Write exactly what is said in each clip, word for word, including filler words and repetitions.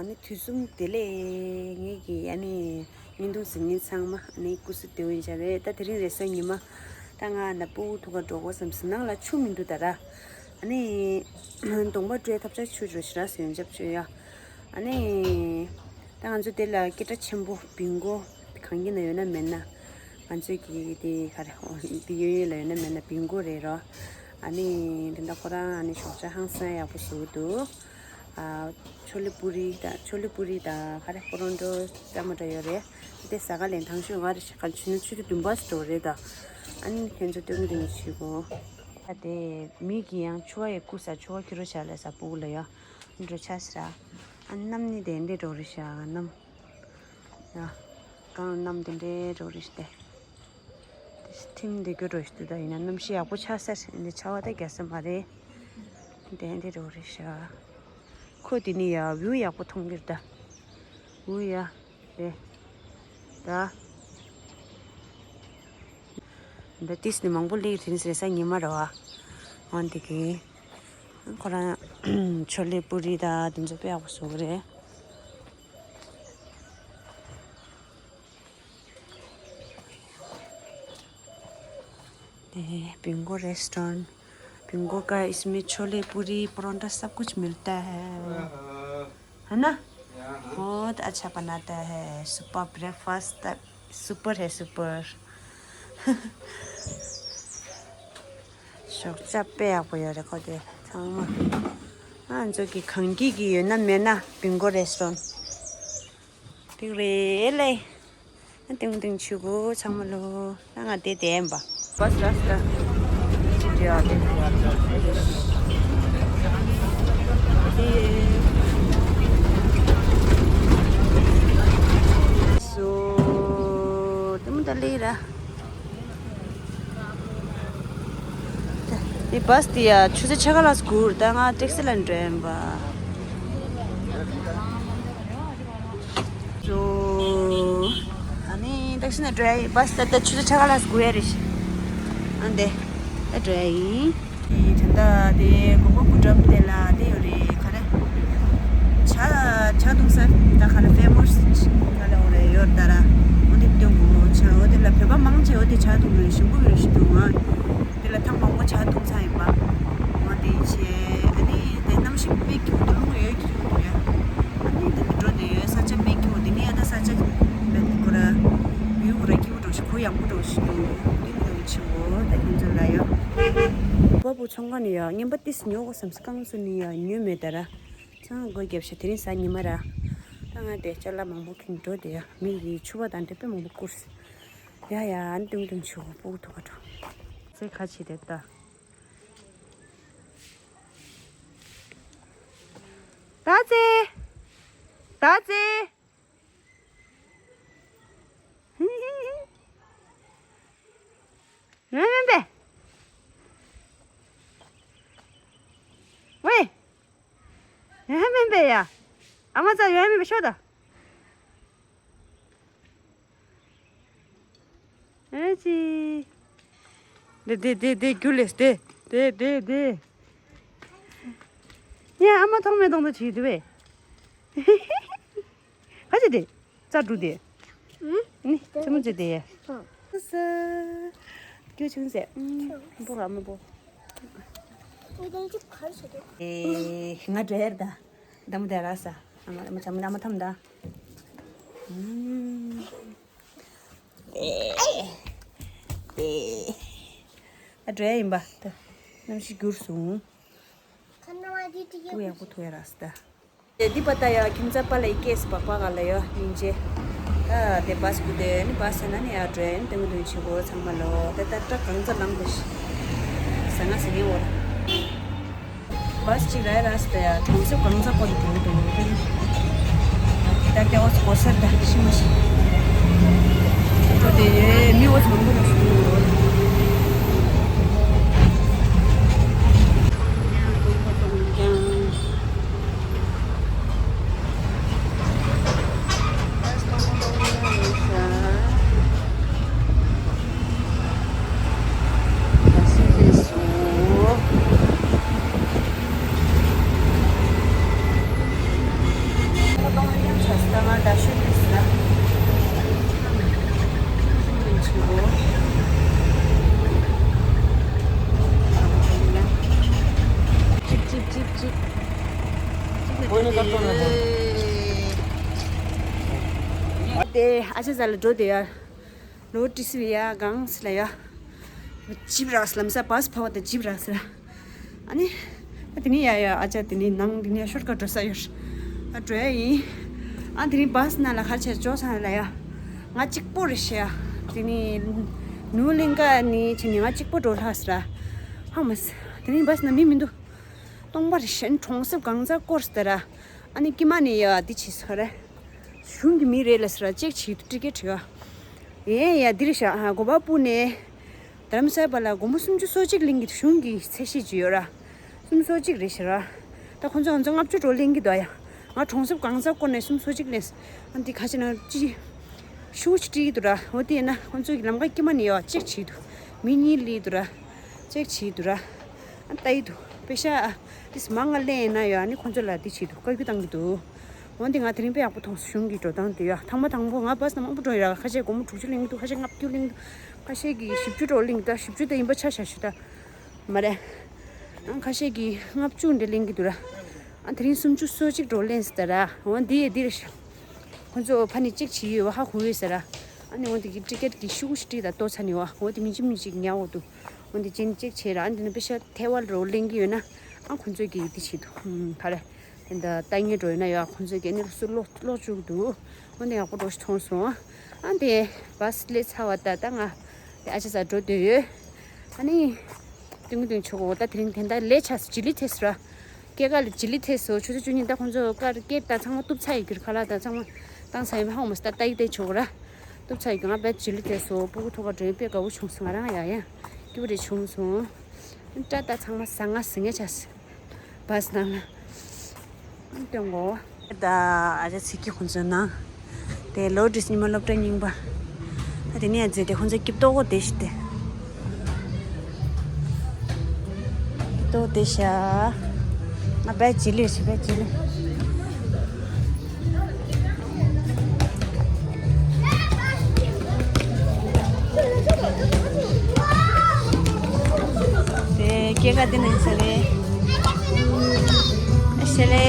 ཨ་ནི་དུས་གསུམ་བདེ་ལེགས། ངེད་ཀྱི་ཨ་ནི་བརྙན་ཐུང་གཟིགས་མཁན་ཚང་མ་ཨ་ནི་སྐུ་གཟུགས་བདེ་པོ་ཡིན་ཤག་རེད། ད་དེ་རིང་རེས་གཟའ་ཉི་མ། ད་ང་ད་སྤུ་གུ་ཐུག་ག་འགྲོ་དགོས་བསམ་སོང་། ནང་ལ་ཆུ་མི་འདུག་ད་ར། ཨ་ནི་གདོང་པ་བཀྲུས་ཐབས་ཆག་ཆུ་འགྲོ་ཞེ་དྲག་ཡོན་ཆབ་ཆུ་ཡ། ཨ་ནི་ད་ང་ཚོ་དེ་ལ་སྐད་གྲགས་ཆེན་པོ་བིང་གོ། གངས་སྐྱིད་ན་ཡོད་ན་མེད་ན། ང་ཚོའི་གི་དེ་ག་རེ་འདི་ཡོད་ཡོད་ལ་ཡོད་ན་མེད་ན་བིང་གོ་རེད་རོ། ཨ་ནི་དེ་འདྲ་ཁོ་རང་ཨ་ནི་ཞོགས་ཇ་ཧང་སང་ཡག་པོ་བཟོ་གི་འདུག་ཨ། ཆོ་ལེ་པུ་རི་དང་ཆོ་ལེ་པུ་རི་དང་ག་རེ་པོ་རོ་ཏོ་ཙམ་མ་འདྲ་ཡོད་རེད། དེ་ཟ་ག་ལེན་ཐང་ཤོད་ང་རེ་ཞིག་ག་ཆུ་ནུ་ཆུ་དུ་དུམ་པ་སི་འགྲོ་རེད་ད། ཨ་ནི་ཁྱེད་ཚོ་སྟོན་གི་འདུག་ནི་ཆུ་གོ། ད་དེ་མི་གི་ཡང་ཆུ་བ་ཡི་ཀུ་ས་ཆུ་བ་ཁྱི་རོ་ཆ་ལ་ས་སྤུ་གུ་ལ་ཡ། འགྲོ་ཆ་སི་ར། ཨ་ནམ་ནི་དེ་འདྲེ་འགྲོ་རེ་ཤ་ནམ། ཡ། གང་ནམ་དེ་འདྲེ་འགྲོ་རེ་ཤ་དེ། ཐིམ་དེ་གྱོ་འགྲོ་ཤི་དུ་ད་ཡིན་ན་གནམ་གཤིས་ཡག་པོ་ཆགས་ས་རེད། འདི་ཆར་པ་ད་རྒྱག་ས་མ་རེད། དེ་འདྲེ་འགྲོ་རེ་ཤ། ཁོ་དེ་ནི་ཡ་བིའུ་ཡག་པོ་མཐོང་གི་རེད་ད། བིའུ་ཡ། རེད། ད། འདི་ཏིས་ནི་མང་པོ་ལེགས་རིན་ཟེར་ས་ཉི་མ་ར་བ། འོན་ཏེ་གི། ཁོ་རང་ཆོ་ལེ་པུ་རི་ད་དེ་ཚོ་དཔེ་ཡག་པོ་བཟོ་གི་རེད། ये Bingo restaurant. Bingo का इसमें छोले पूरी परोंठा सब कुछ मिलता है। है ना? बहुत अच्छा बनाता है। सुपर ब्रेकफास्ट सुपर है सुपर। ཞོགས་ཇ་དཔེ་ཡག་པོ་ཡོད་རེད་ཁོ་དེ་ཚང་མ། ང་ཚོ་གི་གངས་སྐྱིད་ཀྱི་ཡོད་ན་མེད་ན་བིང་གོ་རེ་སི་ཊོ་རན། འགྲིག་རེད་ལེ། ཨ་ཏིང་ཏིང་ཆུ་གོ་ཚང་མ་ལོ། ད་ང་དེ་དེ་ཡིན་པ། བ་སི་ར་སི་ད། ཅི་འདྲ་དེ། སོ། དེ་མོ་ད་ལེ་ར། དེ་བ་སི་དེ་ཡ་ཆུ་ཚོད་ཕྱེད་ཀ་ལ་སྒུར། ད་ང་ཊེག་སི་ལ་འགྲོ་ཡིན་པ། ཨ་ནི་ཊེག་སི་ནས་འགྲོ་ཡ་ཡིན། བ་སི་ད་ལྟ་ཆུ་ཚོད་ཕྱེད་ཀ་ལ་སྒུར་ཡ་རེད། ཨ་འདི་ད་འགྲོ་ཡ་ཡིན། དེ་ད་ལྟ་དེ་གོ་པ་སྐུ་འགྲམ་དེ་ལ་དེ་ཡོད་རེད། ག་རེ། ཇ་ཇ་བཏུང་ས་ད་ག་ལ་ཕེ་མོ་སི་ག་ལ་འོ་རེད་ཡོད་ད་ར། འོ་དེ་སྟོན་གོ། ཇ་འོ་དེ་ལ་བོད་པ་མང་ཆེ་འོ་དེ་ཇ་བཏུང་རེད། ཞིམ་པོ་རེད་ཞུ་འདུག་ང་དེ་ལ་ཐེངས་མང་པོ་ཇ་བཏུང་ས་ཡིན་པ། འོ་དེ་བྱས་ཨ་ནི་དེ་གནམ་གཤིས་དཔེ་སྐྱིད་པོ་འདུག་རླུང་ཡོད་ཀྱི་རེད་འདུག་ཡ། ཨ་ནི་དེ་འགྲོ་དེ་ཡོད་ས་ཆ་དཔེ་སྐྱིད་པོ་དེ་ནི་ཡ་ད་ས་ཆ་དཔེ་ཁོ་ར་བིའུ་ཁོ་ར་སྐྱིད་པོ་འགྲོ་ཞིག་ཁོ་ཡག་པོ་འགྲོ་ཞིག་འདུག་དེ་འདུག་ཆེ་བོ་ད་ཁྱོད་ཚོ་ལ་ཡ། བ་བུ་ཚོང་ཁང་ནས་ཡ་རྔན་པ་ཏིས་ཉོ་དགོས་བསམ་སྐང་སུ་ནི་ཡ་ཉོས་མེད་ད་ར། ཚང་སྒོ་བརྒྱབ་ཤག་དེ་རིང་གཟའ་ཉི་མ་ར། ད་ང་དེ་ཅ་ལག་མང་པོ་ཁྱེར་འགྲོ་དེ་ཡ་མི་གི་ཕྱུ་པ་དང་འབྲེལ་དཔེ་མང་པོ་བསྐུར། ཡ་ཡ་ཨ་ནི་ཏུང་ཏུང་ཆུ་བོ་སྤུ་གུ་ཐུག་ག་འགྲོ། ཚེ་ཁ་ཕྱི་དེ་ལྟ། ད་ཚེ། ད་ཚེ། ཡོད་མིན་པས། ཝེ། ཡོད་མིན་པས་ཡ། ཨ་མ་ཚ་ཡོད་མིན་པས་ཤོག་ད། ཨེ་ཙི། དེ་དེ་དེ་དེ་རྒྱུ་ལས་དེ་དེ་དེ་དེ། ཡ་ཨ་མ་མཐོང་མེད་མཐོང་དུ་བྱེད་དུ་བས། ཁ་ཅིག་དེ། རྩྭ་འབྲུ་དེ། ཨུ། ནི་ཙི་མོ་ཙི་དེ། ཨ། ས། རྒྱུ་ཆུང་ཟེ། ཨུ། འབུ་ག་མ་འབུ། ཨེ་ང་འདྲེར་ད། ད་མོ་དེ་ར་ས། ཨ་མ་མ་ཆ་མ་ད་མ་ཐམ་ད། ཨུམ། ཨེ། ཨེ། ཨ་འདྲེ་ཡིན་པ་ད། གནམ་གཤིས་འགྱུར་སོང་། ཁ་ན་བ་དེ་དེ་ཡག་པོ་ཐུག་ཡ་ར་ས་ད། དེ་འདི་པ་ད་ཡ་ཁྱིམ་ཚ་པ་ལ་ཡི་ཀེས་པ་པ་ག་ལ་ཡོ་སྙིང་རྗེ། ད་དེ་བ་སི་ཀུ་དེ་ནི་བ་སི་ན་ནི་ཡ་འགྲོ་ཡིན་དེ་མི་དུ་ཆི་གོ་ཚང་མ་ལོ་དེ་ད་ཏྲ་གང་ཚ་ལམ་དུ་ཤི། ཟ་ང་ཟ་ངེ་འོ། བ་སི་ཅིག་ར་ཡ་ར་སི་ད་ཡ་གྲོང་གསེབ་གང་ཚ་པ་དུ་དུ་དུ་དེ་ནི། ད་དེ་འོ་ཚ་གོ་སར་ད་ཤི་མ་ཤི། འགྲོ་དེ་མི་འོ་ཚ་མང་པོ་ར་སི་དུ་འོ། ད་ང་ད་ཤོད་དུས་ཟེར་ན། ཅིག་ཅིག་ཅིག་ཅིག་དེ་ཨ་ཅག་ཟ་ལ་འགྲོ་དེ་ཡ། ལོ་ཏི་སི་བི་ཡ་གང་སི་ལ་ཡ། ཇིབ་རག་སི་ལམ་ས་བ་སི་ཕ་བ་དང་ཇིབ་རག་སི་ལ། ཨ་ནི། ཨ་དེ་ནི་ཡ་ཡ་ཨ་ཅག་དེ་ནི་ནང་དེ་ནི་ཡ་ཤོར་ཀ་འགྲོ་ས་ཡོད། ཨ་འགྲོ་ཡ་ཡིན། ཨ་དེ་ནི་བ་སི་ནང་ལ་ཁ་ཆེ་ཅོ་ས་ལ་ཡ། ང་གཅིག་པོ་རེད་ཤི་ཡ། དེ་ནི། ནུ་ལིང་ཀ་ནི་ཆེ་ནི་ང་གཅིག་པོ་འགྲོ་ལྷ་སི་ར། ཧ་མ་སི། དེ་ནི་བ་སི་ནང་མི་མི་འདུག་སྟོང་པ་རེད་ཤི་ཨ་ནི་གྲོང་གསེབ་གང་ཚ་སྐོར་སི་ད་ར། ཨ་ནི་ཀི་མ་ནི་ཡ་དེ་ཆི་སི་ཁ་རེད། གཞུང་གི་མི་རེད་ལ་ཟེར་ཅེག་བྱེད་དུ་ཊི་ཀེ་ཊི་བྲིས་ག་ཡེ་ཡ་འདི་རེད་ཤག་ཧ་གོ་བ་སྤུ་ནས་རྡ་རམ་ས་ལ་སྒོར་མོ་སུམ་ཅུ་སོ་གཅིག་ལེན་གྱི་འདུག་གཞུང་གི་ཚད་གཞི་ཅིག་ཡོད་ར། སུམ་ཅུ་སོ་གཅིག་རེད་ཤག་ར། ད་ཁོང་ཚོ་ང་ཚོ་ལྔ་བཅུ་འགྲོ་ལེན་གྱི་འདུག་ཡ། ང་གྲོང་གསེབ་གང་ས་སྐོར་ནས་སུམ་ཅུ་སོ་གཅིག་ལེན། ཨ་འདི་ཁ་ཆེ་ན་ཅི། ཤུགས་ཅིག་བྲིས་འདུག་ར། འོ་དེ་ཡིན་ན་ཁོང་ཚོ་གི་ལམ་ཁ་དཀྱིལ་མ་ནས་ཡོད་ཅེག་བྱེད་འདུག་མི་གཉིས་ལི་འདུག་ར། ཅེག་བྱེད་འདུག་ར། ཨ་ལྟ་ཡི་འདུག་པེ་ཤ་ཨ། དེས་མ་ང་ལེན་ཡིན་ན་ཡོད་ཨ་ནི་ཁོང་ཚོ་ལ་འདི་བྱེད་འདུག་བཀའ་བཀྱོན་བཏང་གི་འདུག་འོ་འདི་ང་དེ་རིང་དཔེ་ཡག་པོ་མཐོང་སོང་གཞུང་གི་འགྲོ་སྟངས་དེ་ཡ། ཐེངས་མ་དང་པོ་ང་བ་སི་ནང་མང་པོ་འགྲོ་ཡི་ར། ཁ་ཤས་སྒོར་མོ་དྲུག་ཅུ་ལེན་གི་འདུག་ཁ་ཤས་ལྔ་བཅུ་ལེན་གི་འདུག་ཁ་ཤས་ཀྱིས་བཞི་བཅུ་འགྲོ་ལེན་གི་འདུག་བཞི་བཅུ་དེ་ཡིན་པ་ཆ་བཞག་ཞུ་ད། མ་རེད། ཨང་ཁ་ཤས་ཀྱིས་ལྔ་བཅུ་འདྲ་ལེན་གི་འདུག་ར། ཨ་དེ་རིང་སུམ་ཅུ་སོ་གཅིག་འགྲོ་ལེན་སི་ད་ར། འོ་འདི་ཡི་འདི་རེད་ཤག་ཁོང་ཚོ་ཕ་ནི་ཅེག་བྱེད་ཡོད་བ་ཧ་གོ་ཡོད་ཟེར་ར། ཨ་ནི་འོ་འདི་གི་ཊི་ཀེ་ཊི་གི་ཤུགས་ཤིག་བྲིས་ད་ལྟོ་ཚ་ནི་བ་འོ་འདི་མི་གཅིག་མི་གཅིག་ཉལ་འོ་འདུག་འོ་འདི་ཅན་ཅེག་བྱེད་ར། ཨ་འདི་ནི་པེ་ཤ་ཐལ་བ་རོ་ལེན་གི་ཡོད་ན་ཨ་ཁོང་ཚོས་གི་འདི་བྱེད་འདུག་ཧུམ་ག་རེ། དེ་འདྲ་ལྟ་ངན་འགྲོ་ཡོད་ན་ཡོད་ཨ་ཁོང་ཚོས་གི་ནི་སུ་ལོག་ལོག་བཅུག་འདུག་འོ་འདི་ཡག་པོ་འགྲོ་ཞིག་མཐོང་སོང་། ཨ་འདི་བ་སི་ལས་ཚ་བ་ད་ད་ང་ཨ་ཅག་ས་འགྲོ་འདོད་ཡོད། ཨ་ནི། ཏུང་ཏུང་ཆོག་གོ་ད་དེ་རིང་དེ་འདྲ་ལས་ཆ་སི་ཇི་ལི་ཐེས་ར། སྐྱེ་རྒ་ལ་ཇི་ལི་ཐེས་སོ་ཆུ་ཚོད་བཅུ་གཉིས་ད་ཁོང་ཚོ་ཀར་སྐེད་ད་ཚང་མ་གཏུབ་ཚ་ཡི་གིར་ཁ་ལག་ད་ཚང་མ་བཏང་ཚ་ཡི་མ་ཧོ་མོ་སི་ད་ལྟ་ཡི་ཏེ་ཆོག་ར། གཏུབ་ཚ་ཡི་གི་ང་བད་ཇི་ལི་ཐེས་སོ་སྤུ་གུ་ཐོག་ཁ་འདྲེན་དཔེ་དགའ་བོ་བྱུང་སོང་ང་རང་ཡ་ཡ། སྐྱིད་པོ་རེ་བྱུང་སོང་། སྐྲ་ད་ཚང་མ་ཟ་ང་ཟི་ངེ་ཆ་སི། བ་སི་ནང་ལ། སྟོན་གོ་ད་ཨ་ཅག་ཚེ་སྐྱིད་ཁོང་ཚོའི་ནང་། དེ་ལོ་ཏིས་ཉི་མ་སློབ་གྲྭ་རྙིང་པ། ད་དེ་ནས་མཛད་དེ་ཁོང་ཚོ་སྐྱིད་ཏོག་དེ་ཤི་དེ། སྐྱིད་ཏོག་དེ་ཤ། ང་བད་ཇི་ལི་ཤི་བད་ཇི་ལི། དེ་སྐྱེ་རྒ་དེ་ནས་ཚ་རེད། ཨ་ཤ་ལེ།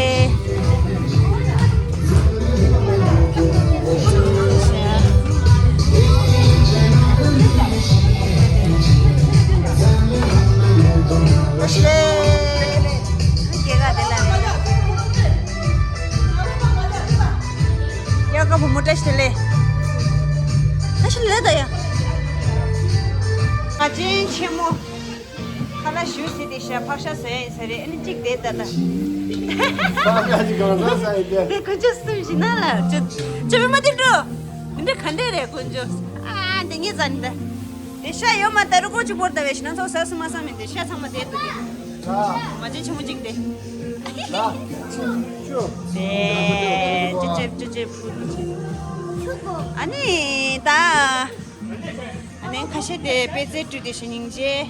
ཨ་ཤ་ལེ། སྐྱེ་རྒ་དེ་ལ་རེད། ཡ་ཀ་བུ་མོ་བཀྲ་ཤིས་བདེ་ལེགས། བཀྲ་ཤིས་བདེ་ལེགས་ད་ཡ། ང་ཅན་ཆེན་མོ། ཁ་ལག་ཞུ་ཟེར་ཏེ་ཤ་ཕག་ཤ་ཟ་ཡ་ཟེར་རེད་ཨ་ནི་གཅིག་དེ་ལྟ་ད། ཕག་ཤ་ཅིག་གང་ཟ་ཟ་ཡི་དེ། དེ་དཀོན་མཆོག་གསུམ་ཞིག་ན་ལ་ཅོ་ཅོ་མི་མ་དེ་འགྲོ། འདི་འདྲ་ག་འདྲ་རེད་དཀོན་མཆོག་ཨ་དེ་ངས་ཟ་ནི་ད། དེ་ཤ་ཡོད་མ་ད་རུ་ཀོ་ཅིག་བོར་ད་བས་ཤི་ན་ཚོ་ཟ་སུ་མ་ཟ་མི་དེ་ཤ་ཚང་མ་དེ་འདུག་གི། མ་ཅན་ཆེན་མོ་གཅིག་དེ། དེ་ཅི་ཅེ་ཅི་ཅེ་ཕུ། ཨ་ནི་ད། ཨ་ནི་ཁ་ཤས་དེ་དཔེ་རྩལ་སྤྲུལ་དེ་ཞེ་སྙིང་རྗེ།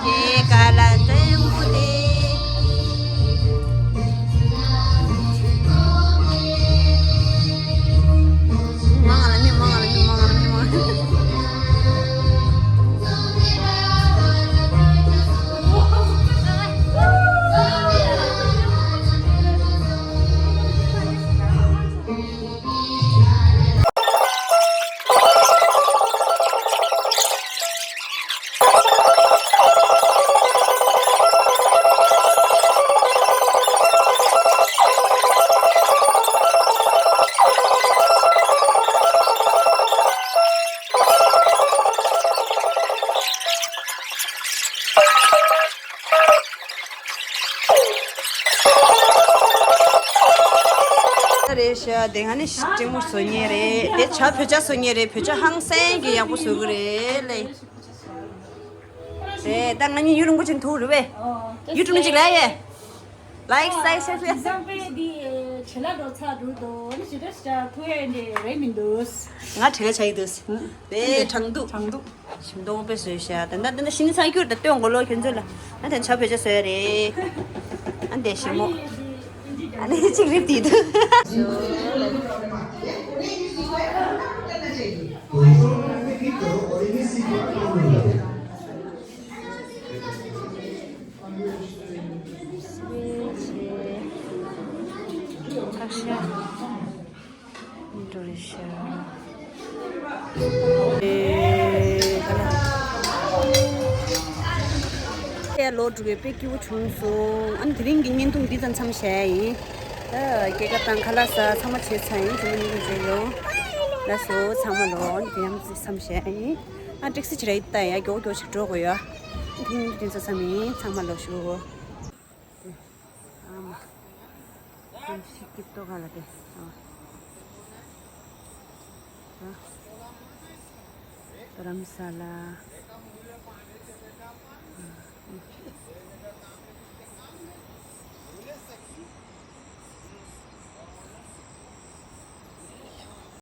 ཁྱེད་ཀ་ལ་སྟོན་པོ་དེ། མང་ལ་མི་མང་ལ་མི་མང་ལ་མི་མང་། རེད་ཤག་དེ་སྔ་ནས་སྤྲིང་མོ་བཟོ་མཁན་རེད། དེ་ཇ་བོད་ཇ་བཟོ་མཁན་རེད། བོད་ཇ་ཧང་སང་གི་ཡག་པོ་བཟོ་གི་རེད་ལེ། དེ་ད་ང་གཉིས་ཡུན་རིང་པོ་ཅིག་ཐུག་རེད་པས། ཡུན་རིང་པོ་ཅིག་ལ་ཡེ། ད་ཨེག་སའི་ཊེཌ་ཡ། བཟང་པོ་འདི་བྲེལ་བ་འགྲོ་ཚར་འགྲོ་དོ་ནི་ཞེ་དྲག་ཞེ་དྲག་ཐུག་ཡ་འདི་རེད་མི་འདུག་ང་བྲེལ་བ་ཆགས་ཀྱི་འདུག་དེ་གྲང་འདུག་གྲང་འདུག་ཞིམ་མདོག་དཔེ་བཟོས་ཤག་ད་ལྟ་འདི་འདྲ་ཞིམ་ནི་ཚང་ཁྱུར་ད་སྟོན་དགོས་ལོ་ཁྱོད་ཚོ་ལ། ཨ་དེ་ཆ་བོད་ཆ་བཟོས་རེད། ཨ་འདི་ཞིམ་མོ། ཨ་ནི་ཅིག་རིབ་དེ་འདུག་ཚགས་ཤ། འགྲོ་རེད་ཤག་ཨེ་ལོ་དྲུག་པའི་དཔེ་སྐྱིད་པོ་བྱུང་སོང་། ཨ་ནི་དེ་རིང་གི་བརྙན་ཐུང་འདི་ཙམ་མཚམས་བཞག་ཡིན། ཨ་སྐྱེས་སྐར་དང་ཁ་ལག་ཟ་ཚང་མ་བྱས་ཚར་ཡིན། ཚང་མ་མཉམ་དུ་མཇལ་ཡོང་། ལགས་སོ་ཚང་མ་ལོ། ཨ་ནི་དེ་ཡང་མཚམས་བཞག་ཡིན། ཨ་ཊེག་སི་ཅིག་ར་ཡིན་ད་ཡ། མགྱོགས་མགྱོགས་ཞིག་འགྲོ་དགོས་ཡ། དེ་བརྙན་ཐུང་འདི་ཙམ་མཚམས་ཡིན། ཚང་མ་ལོ་ཞུ། ཨ་མ། ཁོང་ཤི་ཀིབ་ཏོ་ག་ལ་དེ། ཨ། ད་རྡ་རམ་ས་ལ།